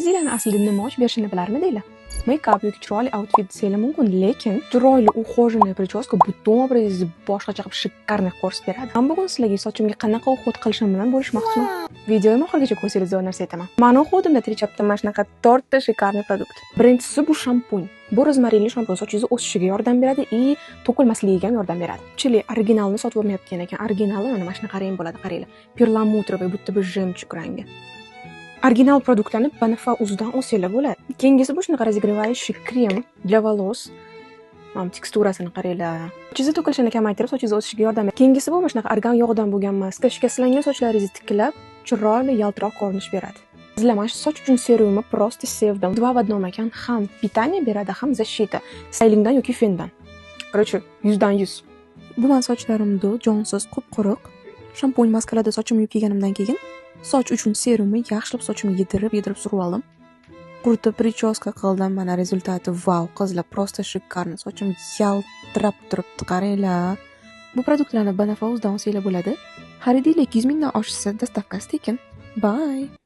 O'zinglarni aslida nima ochib berishini bilarmidinglar? Мейкап yoki chiroyli outfit desanglar mumkin, lekin chiroyli, ухоженный прическа butun obrazingizni boshqacha qilib, шикарный qilib ko'rsatib beradi. Man bugun sizlarga sochimga qanaqa уход qilishim bilan bo'lishmoqchiman. Videoyim oxirigacha ko'rsanglar, zo'r narsa aytaman. Mani уход imda trichapda mana shunaqa to'rtta шикарный продукт. Birinchisi bu shampun. Bu rozmarinli shampun sochingizni o'sishiga yordam beradi и to'kilmasligiga ham yordam beradi. Ko'pchilik originalni sotib olmayotgan ekan. Originali mana shunaqa rang bo'ladi, qaranglar. Перламутровый, будто бы жемчуг rangi. Original produktlarni BNF uzidan olsanglar bo'ladi. Keyingisi bu shunaqa разогревающий крем для волос. Mana teksturasini qaranglar. Sochingizni to'kilishini kamaytirib, sochingizni o'sishiga yordam beradi. Keyingisi bu mana shunaqa argan yog'idan bo'lgan maska. Shikastlangan sochlaringizni tiklab, chiroyli yaltiroq ko'rinish beradi. Sizlar, mana shu soch uchun serumni просто sevdim. Два в одном ekan, ham питание beradi, ham защита. Staylingdan yoki fendan. Короче, 100dan 100. Bu man sochlarimni jonsiz, qup-quruq. Shampun, maskalarda sochimni yuvib kelganimdan keyin soch uchun serumni yaxshilab sochimga yedirib yedirib surib oldim. Quritib, прическа qildim. Mana результат i. Vau, qizlar, просто шикарно. Sochim yaltirab turibdi, qaranglar. Bu produktlarni BNF uzdan olsanglar bo'ladi. Xaridinglar 200 mingdan oshsa, доставка si tekin. Bye.